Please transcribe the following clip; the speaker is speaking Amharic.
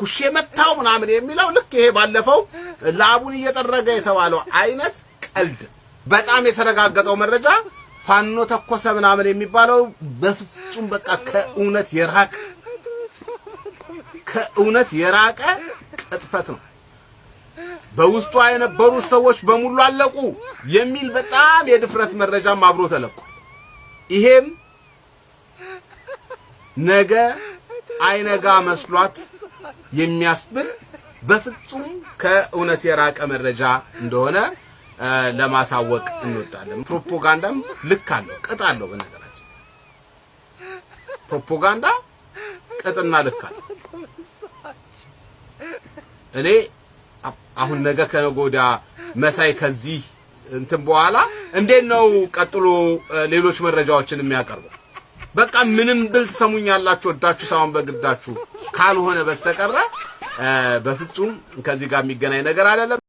ተኩሼ መታው ምናምን የሚለው ልክ ይሄ ባለፈው ላቡን እየጠረገ የተባለው አይነት ቀልድ። በጣም የተረጋገጠው መረጃ ፋኖ ተኮሰ ምናምን የሚባለው በፍጹም በቃ ከእውነት የራቀ ቅጥፈት ነው። በውስጧ የነበሩት ሰዎች በሙሉ አለቁ የሚል በጣም የድፍረት መረጃም አብሮ ተለቋል። ይሄም ነገ አይነጋ መስሏት የሚያስብል በፍጹም ከእውነት የራቀ መረጃ እንደሆነ ለማሳወቅ እንወዳለን። ፕሮፓጋንዳም ልክ አለው፣ ቅጥ አለው። በነገራችን ፕሮፓጋንዳ ቅጥና ልክ አለው። እኔ አሁን ነገ ከነገ ወዲያ መሳይ ከዚህ እንትን በኋላ እንዴት ነው ቀጥሎ ሌሎች መረጃዎችን የሚያቀርበው? በቃ ምንም ብል ትሰሙኛላችሁ፣ ወዳችሁ ሳይሆን በግዳችሁ ካልሆነ በስተቀረ በፍጹም ከዚህ ጋር የሚገናኝ ነገር አይደለም።